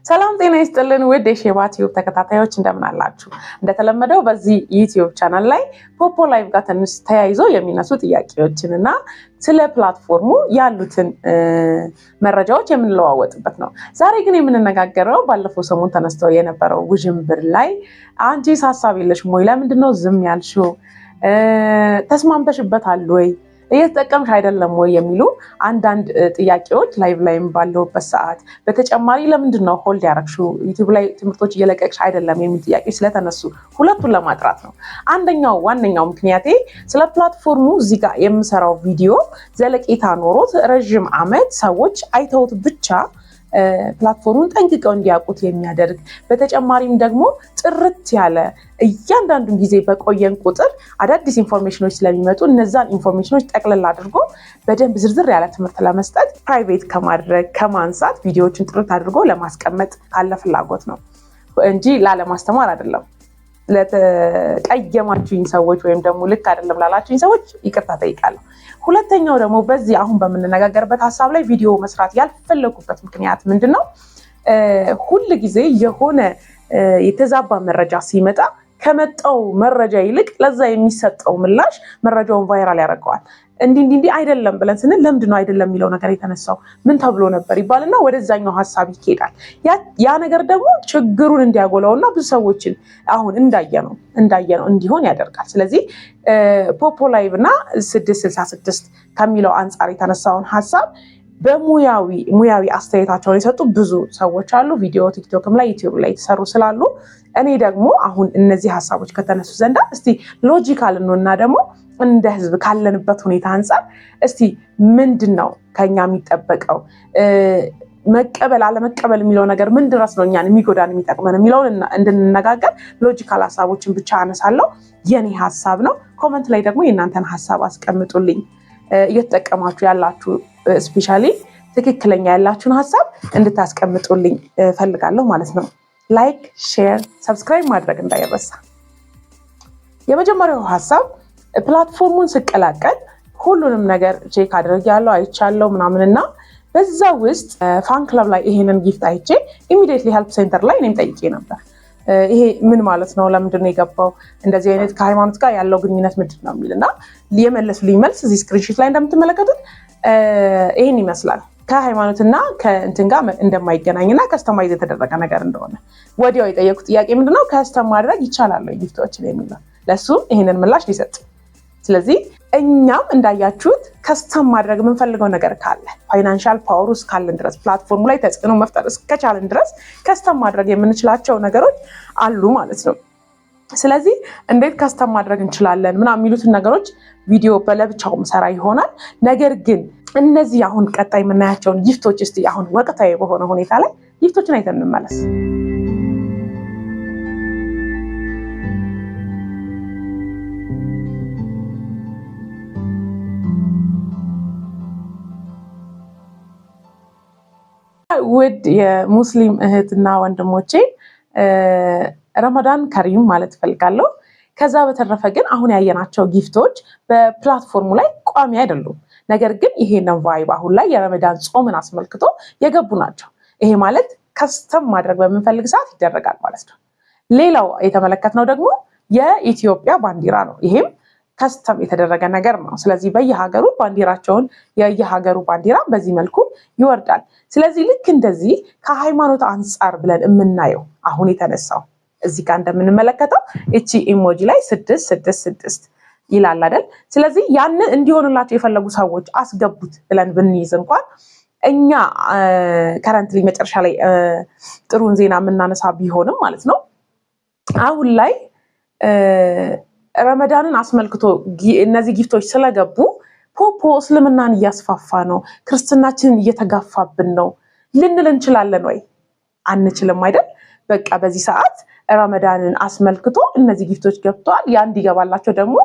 ሰላም ጤና ይስጥልን ውድ የሼባ ቲዩብ ተከታታዮች እንደምን አላችሁ? እንደተለመደው በዚህ ዩቲዩብ ቻናል ላይ ፖፖ ላይቭ ጋር ትንሽ ተያይዞ የሚነሱ ጥያቄዎችን እና ስለ platform ኡ ያሉትን መረጃዎች የምንለዋወጥበት ነው። ዛሬ ግን የምንነጋገረው ባለፈው ሰሞን ተነስቶ የነበረው ውዥንብር ላይ አንቺስ ሀሳብ የለሽም ወይ? ለምንድነው ዝም ያልሽው? ተስማምተሽበታል ወይ? እየተጠቀምሽ አይደለም ወይ? የሚሉ አንዳንድ ጥያቄዎች live ላይም ባለሁበት ሰዓት፣ በተጨማሪ ለምንድን ነው hold ያደረግሽው፣ ዩቲዩብ ላይ ትምህርቶች እየለቀቅሽ አይደለም የሚል ጥያቄዎች ስለተነሱ ሁለቱን ለማጥራት ነው። አንደኛው ዋነኛው ምክንያቴ ስለ platform ኡ እዚህ ጋር የምሰራው ቪዲዮ ዘለቄታ ኖሮት ረዥም ዓመት ሰዎች አይተውት ብቻ platform ኡን ጠንቅቀው እንዲያውቁት የሚያደርግ፣ በተጨማሪም ደግሞ ጥርት ያለ እያንዳንዱን ጊዜ በቆየን ቁጥር አዳዲስ information ኖች ስለሚመጡ እነዛን information ኖች ጠቅለል አድርጎ በደንብ ዝርዝር ያለ ትምህርት ለመስጠት private ከማድረግ ከማንሳት ቪዲዮዎችን ጥርት አድርጎ ለማስቀመጥ ካለ ፍላጎት ነው እንጂ ላለማስተማር አይደለም። ለተቀየማችሁኝ ሰዎች ወይም ደግሞ ልክ አይደለም ላላችሁኝ ሰዎች ይቅርታ ጠይቃለሁ። ሁለተኛው ደግሞ በዚህ አሁን በምንነጋገርበት ሀሳብ ላይ ቪዲዮ መስራት ያልፈለጉበት ምክንያት ምንድን ነው? ሁል ጊዜ የሆነ የተዛባ መረጃ ሲመጣ ከመጣው መረጃ ይልቅ ለዛ የሚሰጠው ምላሽ መረጃውን viral ያደርገዋል። እንዲህ እንዲህ እንዲህ አይደለም ብለን ስንል ለምንድን ነው አይደለም የሚለው ነገር የተነሳው፣ ምን ተብሎ ነበር ይባልና ወደዛኛው ሀሳብ ይኬዳል። ያ ነገር ደግሞ ችግሩን እንዲያጎላውና ብዙ ሰዎችን አሁን እንዳየነው እንዲሆን ያደርጋል። ስለዚህ ፖፖ ላይቭ እና 666 ከሚለው አንጻር የተነሳውን ሀሳብ በሙያዊ ሙያዊ አስተያየታቸውን የሰጡ ብዙ ሰዎች አሉ። ቪዲዮ ቲክቶክም ላይ ዩቲዩብ ላይ የተሰሩ ስላሉ እኔ ደግሞ አሁን እነዚህ ሀሳቦች ከተነሱ ዘንዳ እስቲ logical እንሆንና ደግሞ እንደ ህዝብ ካለንበት ሁኔታ አንጻር እስቲ ምንድን ነው ከኛ የሚጠበቀው፣ መቀበል አለመቀበል የሚለው ነገር ምን ድረስ ነው እኛን የሚጎዳን የሚጠቅመን የሚለውን እንድንነጋገር logical ሀሳቦችን ብቻ አነሳለሁ። የኔ ሀሳብ ነው። Comment ላይ ደግሞ የእናንተን ሀሳብ አስቀምጡልኝ። እየተጠቀማችሁ ያላችሁ especially ትክክለኛ ያላችሁን ሀሳብ እንድታስቀምጡልኝ እፈልጋለሁ ማለት ነው። Like፣ share፣ subscribe ማድረግ እንዳይረሳ። የመጀመሪያው ሀሳብ platform ኡን ስቀላቀል ሁሉንም ነገር check አድርጌያለሁ፣ አይቻለሁ ምናምን እና በዛ ውስጥ fan club ላይ ይሄንን gift አይቼ immediately help center ላይ እኔም ጠይቄ ነበር። ይሄ ምን ማለት ነው? ለምንድን ነው የገባው? እንደዚህ አይነት ከሃይማኖት ጋር ያለው ግንኙነት ምንድን ነው የሚል እና የመለሱልኝ መልስ እዚህ screenshot ላይ እንደምትመለከቱት ይህን ይመስላል። ከሃይማኖትና ከእንትን ጋር እንደማይገናኝና customize የተደረገ ነገር እንደሆነ። ወዲያው የጠየኩት ጥያቄ ምንድነው፣ custom ማድረግ ይቻላል ወይ gift ኦችን የሚለው፣ ለእሱም ይህንን ምላሽ ሊሰጥ። ስለዚህ እኛም እንዳያችሁት custom ማድረግ የምንፈልገው ነገር ካለ፣ financial power ኡ እስካለን ድረስ፣ platform ኡ ላይ ተጽዕኖ መፍጠር እስከቻለን ድረስ custom ማድረግ የምንችላቸው ነገሮች አሉ ማለት ነው። ስለዚህ እንዴት custom ማድረግ እንችላለን ምናምን የሚሉትን ነገሮች ቪዲዮ በለብቻው ምሰራ ይሆናል። ነገር ግን እነዚህ አሁን ቀጣይ የምናያቸውን gift ኦች እስቲ አሁን ወቅታዊ በሆነ ሁኔታ ላይ gift ኦችን አይተን እንመለስ። ውድ የሙስሊም እህትና ወንድሞቼ ረመዳን ከሪም ማለት እፈልጋለሁ። ከዛ በተረፈ ግን አሁን ያየናቸው gift ኦች በ platform ኡ ላይ ቋሚ አይደሉም። ነገር ግን ይሄንን vibe አሁን ላይ የረመዳን ጾምን አስመልክቶ የገቡ ናቸው። ይሄ ማለት custom ማድረግ በምንፈልግ ሰዓት ይደረጋል ማለት ነው። ሌላው የተመለከትነው ደግሞ የኢትዮጵያ ባንዲራ ነው። ይሄም custom የተደረገ ነገር ነው። ስለዚህ በየሀገሩ ባንዲራቸውን የየሀገሩ ባንዲራ በዚህ መልኩ ይወርዳል። ስለዚህ ልክ እንደዚህ ከሃይማኖት አንጻር ብለን የምናየው አሁን የተነሳው እዚህ ጋር እንደምንመለከተው እቺ emoji ላይ 666 ይላል አይደል? ስለዚህ ያንን እንዲሆንላቸው የፈለጉ ሰዎች አስገቡት ብለን ብንይዝ እንኳን እኛ currently መጨረሻ ላይ ጥሩን ዜና የምናነሳ ቢሆንም ማለት ነው፣ አሁን ላይ ረመዳንን አስመልክቶ እነዚህ gift ኦች ስለገቡ ፖፖ እስልምናን እያስፋፋ ነው፣ ክርስትናችንን እየተጋፋብን ነው ልንል እንችላለን ወይ? አንችልም አይደል? በቃ በዚህ ሰዓት ረመዳንን አስመልክቶ እነዚህ gift ኦች ገብተዋል። ያ እንዲገባላቸው ደግሞ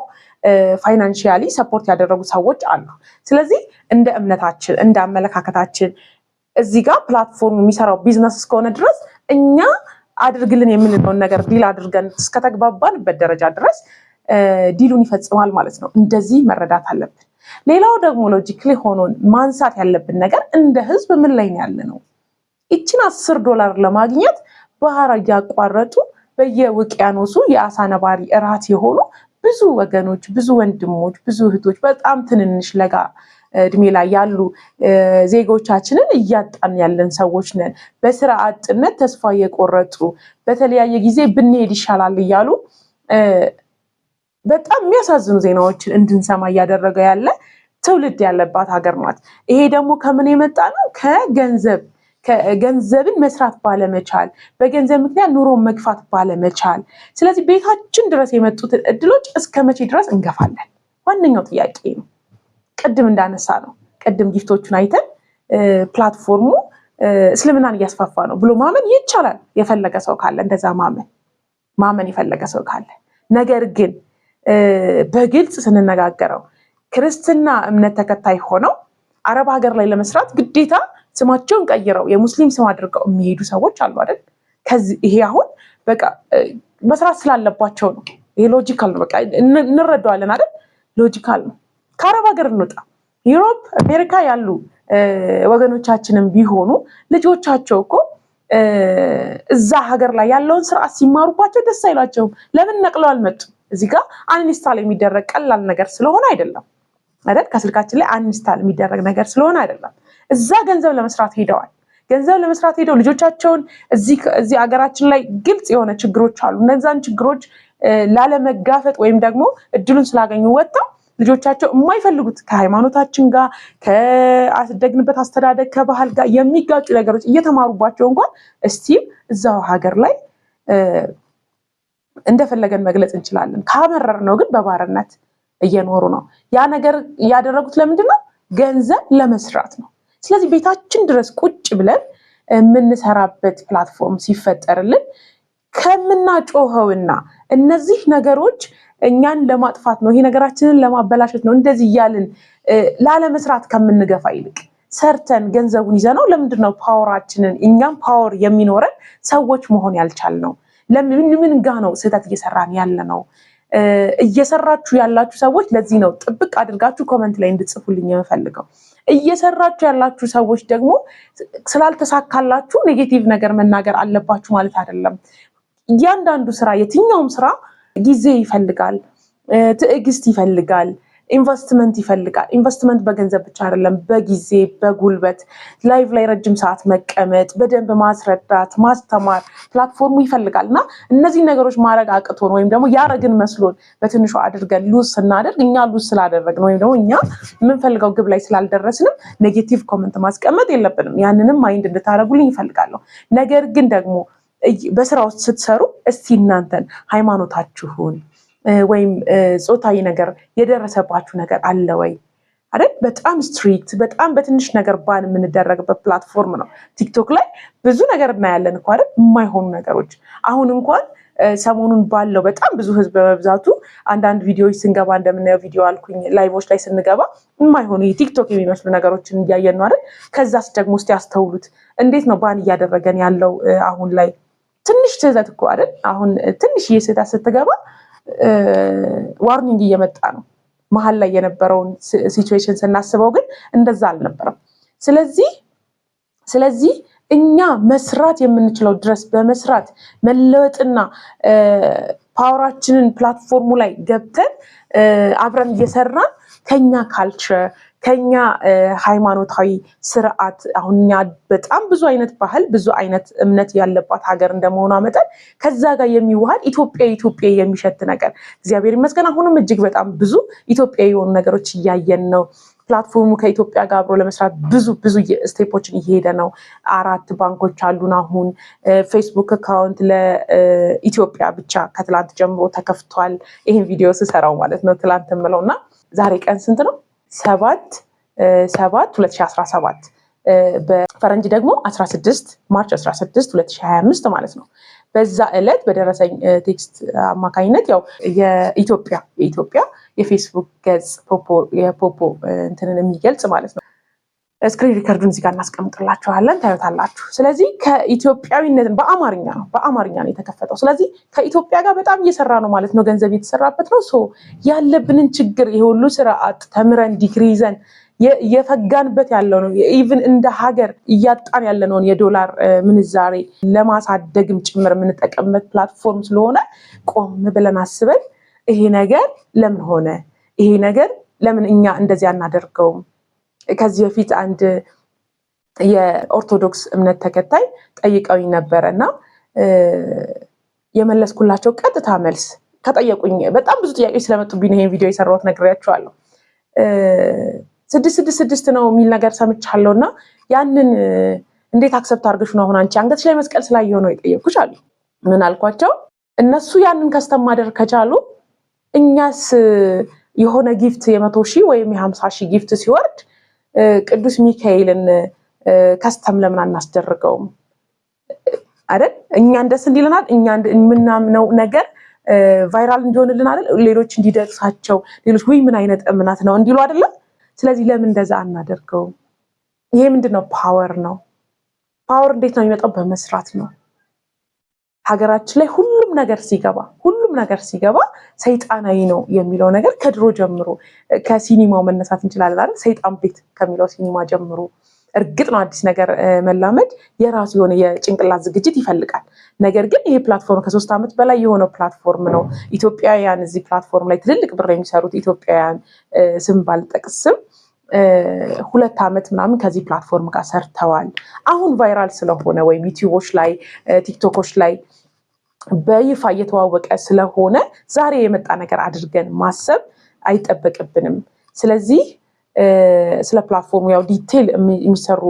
financially support ያደረጉ ሰዎች አሉ። ስለዚህ እንደ እምነታችን እንደ አመለካከታችን እዚህ ጋር platform ኡ የሚሰራው ቢዝነስ እስከሆነ ድረስ እኛ አድርግልን የምንለውን ነገር deal አድርገን እስከተግባባንበት ደረጃ ድረስ deal ኡን ይፈጽማል ማለት ነው። እንደዚህ መረዳት አለብን። ሌላው ደግሞ logically ሆኖ ማንሳት ያለብን ነገር እንደ ህዝብ ምን ላይ ነው ያለ ነው? ይችን $10 ለማግኘት ባህር እያቋረጡ በየውቅያኖሱ የአሳ ነባሪ እራት የሆኑ ብዙ ወገኖች፣ ብዙ ወንድሞች፣ ብዙ እህቶች፣ በጣም ትንንሽ ለጋ እድሜ ላይ ያሉ ዜጎቻችንን እያጣን ያለን ሰዎች ነን። በስራ አጥነት ተስፋ እየቆረጡ፣ በተለያየ ጊዜ ብንሄድ ይሻላል እያሉ በጣም የሚያሳዝኑ ዜናዎችን እንድንሰማ እያደረገ ያለ ትውልድ ያለባት ሀገር ናት። ይሄ ደግሞ ከምን የመጣ ነው? ከገንዘብ፣ ገንዘብን መስራት ባለመቻል፣ በገንዘብ ምክንያት ኑሮን መግፋት ባለመቻል። ስለዚህ ቤታችን ድረስ የመጡትን እድሎች እስከ መቼ ድረስ እንገፋለን? ዋነኛው ጥያቄ ነው። ቅድም እንዳነሳነው፣ ቅድም gift ኦቹን አይተን platform ኡ እስልምናን እያስፋፋ ነው ብሎ ማመን ይቻላል፣ የፈለገ ሰው ካለ፣ እንደዛ ማመን የፈለገ ሰው ካለ። ነገር ግን በግልጽ ስንነጋገረው ክርስትና እምነት ተከታይ ሆነው አረብ ሀገር ላይ ለመስራት ግዴታ ስማቸውን ቀይረው የሙስሊም ስም አድርገው የሚሄዱ ሰዎች አሉ አይደል? ከዚህ ይሄ አሁን በቃ መስራት ስላለባቸው ነው። ይሄ logical ነው። በቃ እንረዳዋለን አይደል? Logical ነው። ከአረብ ሀገር እንውጣ። Europe፣ አሜሪካ ያሉ ወገኖቻችንም ቢሆኑ ልጆቻቸው እኮ እዛ ሀገር ላይ ያለውን ስርዓት ሲማሩባቸው ደስ አይሏቸውም። ለምን ነቅለው አልመጡም? እዚህ ጋር uninstall የሚደረግ ቀላል ነገር ስለሆነ አይደለም አይደል? ከስልካችን ላይ uninstall የሚደረግ ነገር ስለሆነ አይደለም። እዛ ገንዘብ ለመስራት ሄደዋል። ገንዘብ ለመስራት ሄደው ልጆቻቸውን እዚህ ሀገራችን ላይ ግልጽ የሆነ ችግሮች አሉ። እነዛን ችግሮች ላለመጋፈጥ ወይም ደግሞ እድሉን ስላገኙ ወጥተው ልጆቻቸው የማይፈልጉት፣ ከሃይማኖታችን ጋር፣ ከአደግንበት አስተዳደግ፣ ከባህል ጋር የሚጋጩ ነገሮች እየተማሩባቸው እንኳን still እዛው ሀገር ላይ እንደፈለገን መግለጽ እንችላለን። ካመረር ነው ግን በባርነት እየኖሩ ነው። ያ ነገር ያደረጉት ለምንድን ነው? ገንዘብ ለመስራት ነው። ስለዚህ ቤታችን ድረስ ቁጭ ብለን የምንሰራበት platform ሲፈጠርልን ከምናጮኸውና እነዚህ ነገሮች እኛን ለማጥፋት ነው፣ ይሄ ነገራችንን ለማበላሸት ነው፣ እንደዚህ እያልን ላለመስራት ከምንገፋ ይልቅ ሰርተን ገንዘቡን ይዘነው ለምንድን ነው power ኣችንን፣ እኛም power የሚኖረን ሰዎች መሆን ያልቻልነው? ለምን ምን ጋ ነው ስህተት እየሰራን ያለነው? እየሰራችሁ ያላችሁ ሰዎች፣ ለዚህ ነው ጥብቅ አድርጋችሁ comment ላይ እንድጽፉልኝ የምፈልገው። እየሰራችሁ ያላችሁ ሰዎች ደግሞ ስላልተሳካላችሁ negative ነገር መናገር አለባችሁ ማለት አይደለም። እያንዳንዱ ስራ፣ የትኛውም ስራ ጊዜ ይፈልጋል፣ ትዕግስት ይፈልጋል፣ ኢንቨስትመንት ይፈልጋል። ኢንቨስትመንት በገንዘብ ብቻ አይደለም፣ በጊዜ፣ በጉልበት፣ live ላይ ረጅም ሰዓት መቀመጥ፣ በደንብ ማስረዳት፣ ማስተማር platform ኡ ይፈልጋል። እና እነዚህን ነገሮች ማድረግ አቅቶን ወይም ደግሞ ያረግን መስሎን በትንሹ አድርገን lose ስናደርግ፣ እኛ lose ስላደረግን ወይም ደግሞ እኛ የምንፈልገው ግብ ላይ ስላልደረስንም negative comment ማስቀመጥ የለብንም። ያንንም mind እንድታደርጉልኝ እፈልጋለሁ። ነገር ግን ደግሞ በስራ ውስጥ ስትሰሩ እስቲ እናንተን ሃይማኖታችሁን ወይም ጾታዊ ነገር የደረሰባችሁ ነገር አለ ወይ? አይደል? በጣም strict፣ በጣም በትንሽ ነገር ban የምንደረግበት platform ነው። ቲክቶክ ላይ ብዙ ነገር እናያለን እኮ አይደል? የማይሆኑ ነገሮች። አሁን እንኳን ሰሞኑን ባለው በጣም ብዙ ህዝብ በመብዛቱ አንዳንድ ቪዲዮዎች ስንገባ እንደምናየው፣ ቪዲዮ አልኩኝ፣ live ኦች ላይ ስንገባ የማይሆኑ የቲክቶክ የሚመስሉ ነገሮችን እያየን ነው አይደል? ከዛስ ደግሞ እስቲ ያስተውሉት፣ እንዴት ነው ban እያደረገን ያለው አሁን ላይ? ትንሽ ስህተት እኮ አይደል? አሁን ትንሽ ስህተት ስትገባ warning እየመጣ ነው። መሀል ላይ የነበረውን situation ስናስበው ግን እንደዛ አልነበረም። ስለዚህ እኛ መስራት የምንችለው ድረስ በመስራት መለወጥና power ኣችንን platform ኡ ላይ ገብተን አብረን እየሰራን ከኛ culture፣ ከኛ ሃይማኖታዊ ስርዓት፣ አሁን እኛ በጣም ብዙ አይነት ባህል፣ ብዙ አይነት እምነት ያለባት ሀገር እንደመሆኗ መጠን ከዛ ጋር የሚዋሃድ ኢትዮጵያ ኢትዮጵያ የሚሸት ነገር፣ እግዚአብሔር ይመስገን አሁንም እጅግ በጣም ብዙ ኢትዮጵያዊ የሆኑ ነገሮች እያየን ነው። Platform ኡ ከኢትዮጵያ ጋር አብሮ ለመስራት ብዙ ብዙ step ኦችን እየሄደ ነው። አራት ባንኮች አሉን አሁን። ፌስቡክ account ለኢትዮጵያ ብቻ ከትላንት ጀምሮ ተከፍቷል። ይህን ቪዲዮ ስሰራው ማለት ነው፣ ትላንት የምለው እና ዛሬ ቀን ስንት ነው? 7/7/2017፣ በፈረንጅ ደግሞ 16 March 16 2025 ማለት ነው። በዛ ዕለት በደረሰኝ text አማካኝነት ያው የኢትዮጵያ የፌስቡክ ገጽ የፖፖ እንትንን የሚገልጽ ማለት ነው። Screen record ኡን እዚህ ጋር እናስቀምጥላችኋለን፣ ታዩታላችሁ። ስለዚህ ከኢትዮጵያዊነትን በአማርኛ ነው የተከፈተው። ስለዚህ ከኢትዮጵያ ጋር በጣም እየሰራ ነው ማለት ነው። ገንዘብ የተሰራበት ነው። So ያለብንን ችግር፣ ይሄ ሁሉ ስራ አጥ፣ ተምረን ዲግሪ ይዘን እየፈጋንበት ያለው ነው። Even እንደ ሀገር እያጣን ያለነውን የዶላር ምንዛሬ ለማሳደግም ጭምር የምንጠቀምበት platform ስለሆነ ቆም ብለን አስበን ይሄ ነገር ለምን ሆነ? ይሄ ነገር ለምን እኛ እንደዚህ አናደርገውም? ከዚህ በፊት አንድ የኦርቶዶክስ እምነት ተከታይ ጠይቀውኝ ነበረ እና የመለስኩላቸው ቀጥታ መልስ፣ ከጠየቁኝ በጣም ብዙ ጥያቄዎች ስለመጡብኝ ነው ይሄን ቪዲዮ የሰራሁት፣ ነግሬያቸዋለሁ። 666 ነው የሚል ነገር ሰምቻለሁ እና ያንን እንዴት accept አድርገሽ ነው፣ አሁን አንቺ አንገትሽ ላይ መስቀል ስላየሁ ነው የጠየኩሽ አሉ። ምን አልኳቸው? እነሱ ያንን custom ማድረግ ከቻሉ እኛስ የሆነ gift የ100,000 ወይም የ50,000 gift ሲወርድ ቅዱስ ሚካኤልን custom ለምን አናስደርገውም? አይደል? እኛን ደስ እንዲለናል፣ እኛ የምናምነው ነገር viral እንዲሆንልን አይደል? ሌሎች እንዲደርሳቸው፣ ሌሎች ወይ ምን አይነት እምነት ነው እንዲሉ አይደለም? ስለዚህ ለምን እንደዛ አናደርገውም? ይሄ ምንድን ነው? Power ነው። Power እንዴት ነው የሚመጣው? በመስራት ነው። ሀገራችን ላይ ሁሉም ነገር ሲገባ ሰይጣናዊ ነው የሚለው ነገር ከድሮ ጀምሮ ከሲኒማው መነሳት እንችላለን አይደል? ሰይጣን ቤት ከሚለው ሲኒማ ጀምሮ። እርግጥ ነው አዲስ ነገር መላመድ የራሱ የሆነ የጭንቅላት ዝግጅት ይፈልጋል። ነገር ግን ይሄ platform ከ3 ዓመት በላይ የሆነው platform ነው። ኢትዮጵያውያን እዚህ platform ላይ ትልልቅ ብር የሚሰሩት ኢትዮጵያውያን፣ ስም ባልጠቅስም፣ 2 ዓመት ምናምን ከዚህ platform ጋር ሰርተዋል። አሁን viral ስለሆነ ወይም ዩቲዩቦች ላይ፣ ቲክቶኮች ላይ በይፋ እየተዋወቀ ስለሆነ ዛሬ የመጣ ነገር አድርገን ማሰብ አይጠበቅብንም። ስለዚህ ስለ platform ኡ ያው detail የሚሰሩ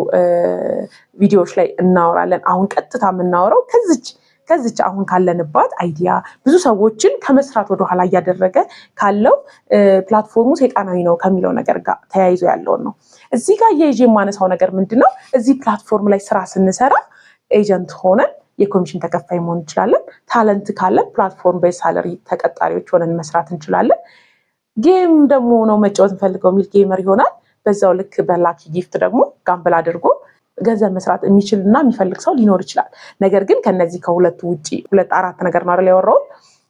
ቪዲዮዎች ላይ እናወራለን። አሁን ቀጥታ የምናወራው ከዚች አሁን ካለንባት idea፣ ብዙ ሰዎችን ከመስራት ወደኋላ እያደረገ ካለው platform ኡ ሰይጣናዊ ነው ከሚለው ነገር ጋር ተያይዞ ያለውን ነው። እዚህ ጋር እያይዤ የማነሳው ነገር ምንድን ነው? እዚህ platform ላይ ስራ ስንሰራ agent ሆነን የኮሚሽን ተከፋይ መሆን እንችላለን። Talent ካለን platform በ salary ተቀጣሪዎች ሆነን መስራት እንችላለን። Game ደግሞ ነው መጫወት እንፈልገው የሚል gamer ይሆናል። በዛው ልክ በ lucky gift ደግሞ gamble አድርጎ ገንዘብ መስራት የሚችል እና የሚፈልግ ሰው ሊኖር ይችላል። ነገር ግን ከነዚህ ከሁለቱ ውጭ፣ ሁለት አራት ነገር ነው አይደል ያወራሁት?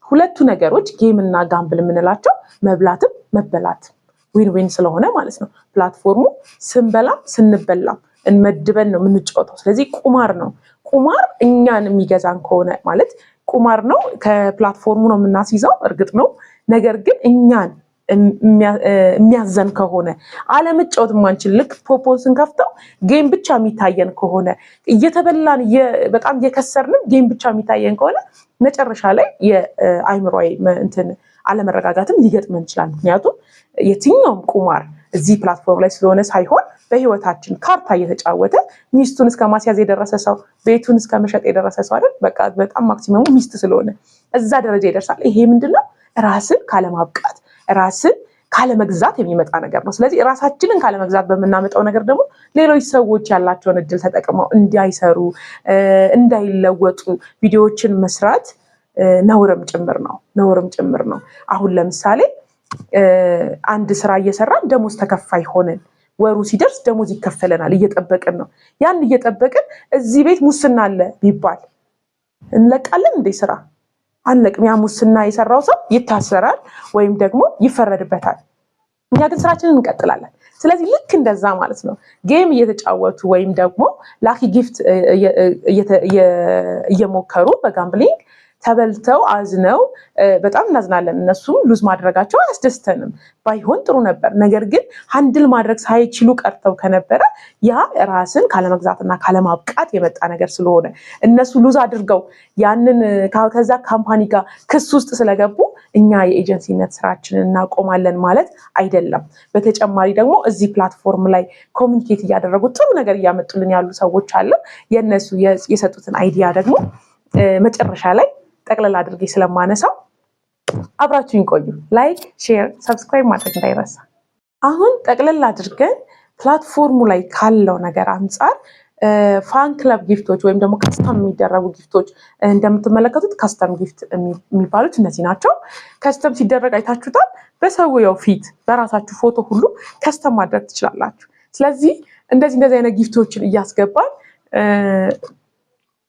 ሁለቱ ነገሮች game እና gamble የምንላቸው መብላትም መበላትም win win ስለሆነ ማለት ነው። Platform ኡ ስንበላም ስንበላም እንመድበን ነው የምንጫወተው። ስለዚህ ቁማር ነው። ቁማር እኛን የሚገዛን ከሆነ ማለት ቁማር ነው። ከ platform ኡ ነው የምናስይዘው፣ እርግጥ ነው። ነገር ግን እኛን የሚያዘን ከሆነ፣ አለመጫወት የማንችል፣ ልክ ፖፖን ስንከፍተው game ብቻ የሚታየን ከሆነ፣ እየተበላን በጣም እየከሰርንም game ብቻ የሚታየን ከሆነ መጨረሻ ላይ የአይምሯዊ እንትን አለመረጋጋትም ሊገጥመን ይችላል። ምክንያቱም የትኛውም ቁማር እዚህ platform ላይ ስለሆነ ሳይሆን በህይወታችን ካርታ እየተጫወተ ሚስቱን እስከ ማስያዝ የደረሰ ሰው፣ ቤቱን እስከ መሸጥ የደረሰ ሰው አይደል? በቃ በጣም maximum ኡ ሚስት ስለሆነ እዛ ደረጃ ይደርሳል። ይሄ ምንድነው? ራስን ካለማብቃት፣ ራስን ካለመግዛት የሚመጣ ነገር ነው። ስለዚህ ራሳችንን ካለመግዛት በምናመጣው ነገር ደግሞ ሌሎች ሰዎች ያላቸውን እድል ተጠቅመው እንዳይሰሩ፣ እንዳይለወጡ ቪዲዮዎችን መስራት ነውርም ጭምር ነው። ነውርም ጭምር ነው። አሁን ለምሳሌ አንድ ስራ እየሰራን ደሞዝ ተከፋይ ሆነን ወሩ ሲደርስ ደሞዝ ይከፈለናል፣ እየጠበቅን ነው። ያን እየጠበቅን እዚህ ቤት ሙስና አለ ቢባል እንለቃለን እንዴ ስራ? አንለቅም። ያ ሙስና የሰራው ሰው ይታሰራል ወይም ደግሞ ይፈረድበታል። እኛ ግን ስራችንን እንቀጥላለን። ስለዚህ ልክ እንደዛ ማለት ነው። Game እየተጫወቱ ወይም ደግሞ lucky gift እየሞከሩ በ gambling ተበልተው አዝነው በጣም እናዝናለን። እነሱም lose ማድረጋቸው አያስደስተንም። ባይሆን ጥሩ ነበር። ነገር ግን handle ማድረግ ሳይችሉ ቀርተው ከነበረ ያ ራስን ካለመግዛትና ካለማብቃት የመጣ ነገር ስለሆነ እነሱ lose አድርገው ያንን ከዛ company ጋር ክስ ውስጥ ስለገቡ እኛ የኤጀንሲነት ስራችንን እናቆማለን ማለት አይደለም። በተጨማሪ ደግሞ እዚህ platform ላይ communicate እያደረጉ ጥሩ ነገር እያመጡልን ያሉ ሰዎች አለ። የእነሱ የሰጡትን idea ደግሞ መጨረሻ ላይ ጠቅለል አድርጌ ስለማነሳው አብራችሁኝ ቆዩ። Like፣ share፣ subscribe ማድረግ እንዳይረሳ። አሁን ጠቅለል አድርገን platform ኡ ላይ ካለው ነገር አንጻር fan club gift ኦች ወይም ደግሞ custom የሚደረጉ gift ኦች፣ እንደምትመለከቱት custom gift የሚባሉት እነዚህ ናቸው። Custom ሲደረግ አይታችሁታል። በሰውየው ፊት በራሳችሁ ፎቶ ሁሉ custom ማድረግ ትችላላችሁ። ስለዚህ እንደዚህ እንደዚህ አይነት gift ኦችን እያስገባን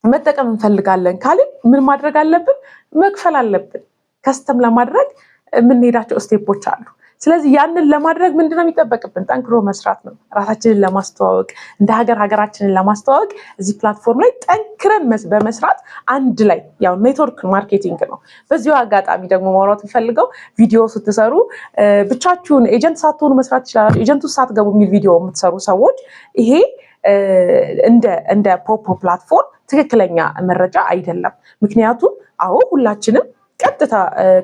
መጠቀም እንፈልጋለን ካልን ምን ማድረግ አለብን? መክፈል አለብን። Custom ለማድረግ የምንሄዳቸው step ኦች አሉ። ስለዚህ ያንን ለማድረግ ምንድነው የሚጠበቅብን? ጠንክሮ መስራት ነው። ራሳችንን ለማስተዋወቅ፣ እንደ ሀገር ሀገራችንን ለማስተዋወቅ እዚህ platform ላይ ጠንክረን በመስራት አንድ ላይ ያው network marketing ነው። በዚሁ አጋጣሚ ደግሞ ማውራት የምፈልገው ቪዲዮ ስትሰሩ ብቻችሁን agent ሳትሆኑ መስራት ትችላላችሁ፣ agent ኡ ሳትገቡ የሚል ቪዲዮ የምትሰሩ ሰዎች ይሄ እንደ ፖፖ platform ትክክለኛ መረጃ አይደለም። ምክንያቱም አዎ ሁላችንም ቀጥታ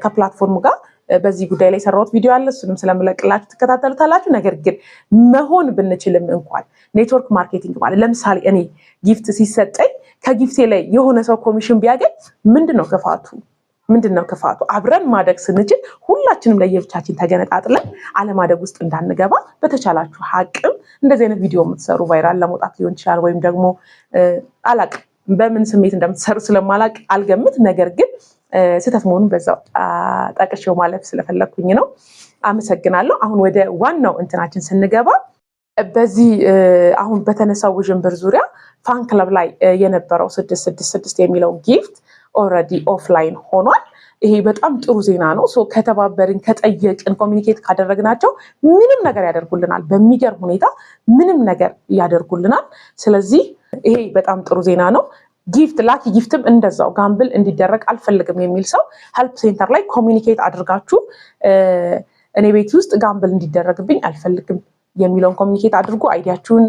ከ platform ኡ ጋር በዚህ ጉዳይ ላይ የሰራሁት ቪዲዮ አለ። እሱንም ስለምለቅላችሁ ትከታተሉታላችሁ። ነገር ግን መሆን ብንችልም እንኳን network marketing ማለት ለምሳሌ እኔ gift ሲሰጠኝ ከ gift ኤ ላይ የሆነ ሰው ኮሚሽን ቢያገኝ ምንድን ነው ክፋቱ? ምንድን ነው ክፋቱ? አብረን ማደግ ስንችል ሁላችንም ለየብቻችን ተገነጣጥለን አለማደግ ውስጥ እንዳንገባ በተቻላችሁ አቅም እንደዚህ አይነት ቪዲዮ የምትሰሩ viral ለመውጣት ሊሆን ይችላል፣ ወይም ደግሞ አላቅም በምን ስሜት እንደምትሰሩ ስለማላቅ አልገምት። ነገር ግን ስህተት መሆኑን በዛው ጠቅሼው ማለፍ ስለፈለግኩኝ ነው። አመሰግናለሁ። አሁን ወደ ዋናው እንትናችን ስንገባ በዚህ አሁን በተነሳው ውዥንብር ዙሪያ fan club ላይ የነበረው 666 የሚለው gift already offline ሆኗል። ይሄ በጣም ጥሩ ዜና ነው። So ከተባበርን፣ ከጠየቅን፣ communicate ካደረግናቸው ምንም ነገር ያደርጉልናል። በሚገርም ሁኔታ ምንም ነገር ያደርጉልናል። ስለዚህ ይሄ በጣም ጥሩ ዜና ነው። Gift lucky gift ም እንደዛው gamble እንዲደረግ አልፈልግም የሚል ሰው help center ላይ communicate አድርጋችሁ እኔ ቤት ውስጥ gamble እንዲደረግብኝ አልፈልግም የሚለውን communicate አድርጉ። ID ያችሁን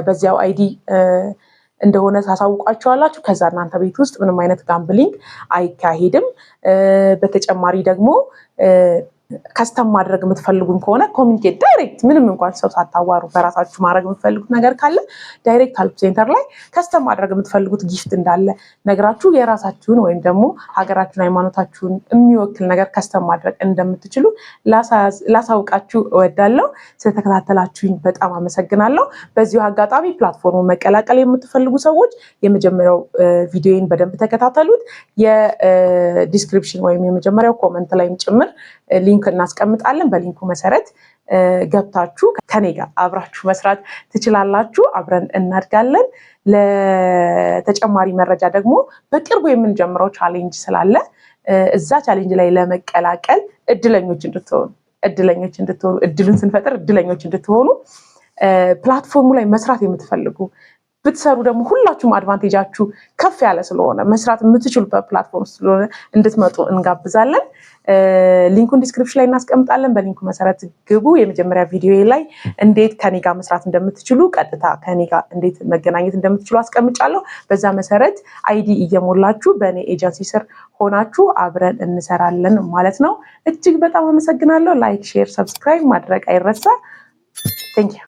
በዚያው ID እንደሆነ ታሳውቋቸዋላችሁ። ከዛ እናንተ ቤት ውስጥ ምንም አይነት gambling አይካሄድም። በተጨማሪ ደግሞ custom ማድረግ የምትፈልጉም ከሆነ communicate direct፣ ምንም እንኳን ሰው ሳታዋሩ በራሳችሁ ማድረግ የምትፈልጉት ነገር ካለ direct help center ላይ custom ማድረግ የምትፈልጉት gift እንዳለ ነግራችሁ የራሳችሁን ወይም ደግሞ ሀገራችሁን፣ ሃይማኖታችሁን የሚወክል ነገር custom ማድረግ እንደምትችሉ ላሳውቃችሁ እወዳለሁ። ስለተከታተላችሁኝ በጣም አመሰግናለሁ። በዚሁ አጋጣሚ platform ኡ መቀላቀል የምትፈልጉ ሰዎች የመጀመሪያው ቪዲዮን በደንብ ተከታተሉት። የ description ወይም የመጀመሪያው comment ላይም ጭምር link እናስቀምጣለን። በ link ኡ መሰረት ገብታችሁ ከኔ ጋር አብራችሁ መስራት ትችላላችሁ። አብረን እናድጋለን። ለተጨማሪ መረጃ ደግሞ በቅርቡ የምንጀምረው challenge ስላለ እዛ challenge ላይ ለመቀላቀል እድለኞች እንድትሆኑ፣ እድሉን ስንፈጥር እድለኞች እንድትሆኑ፣ platform ኡ ላይ መስራት የምትፈልጉ ብትሰሩ ደግሞ ሁላችሁም advantage ኣችሁ ከፍ ያለ ስለሆነ፣ መስራት የምትችሉበት platform ስለሆነ እንድትመጡ እንጋብዛለን። Link ኡን description ላይ እናስቀምጣለን። በ link ኡ መሰረት ግቡ። የመጀመሪያ ቪዲዮ ላይ እንዴት ከኔ ጋር መስራት እንደምትችሉ፣ ቀጥታ ከኔ ጋር እንዴት መገናኘት እንደምትችሉ አስቀምጫለሁ። በዛ መሰረት ID እየሞላችሁ በእኔ ኤጀንሲ ስር ሆናችሁ አብረን እንሰራለን ማለት ነው። እጅግ በጣም አመሰግናለሁ። Like፣ share፣ subscribe ማድረግ አይረሳ። Thank you.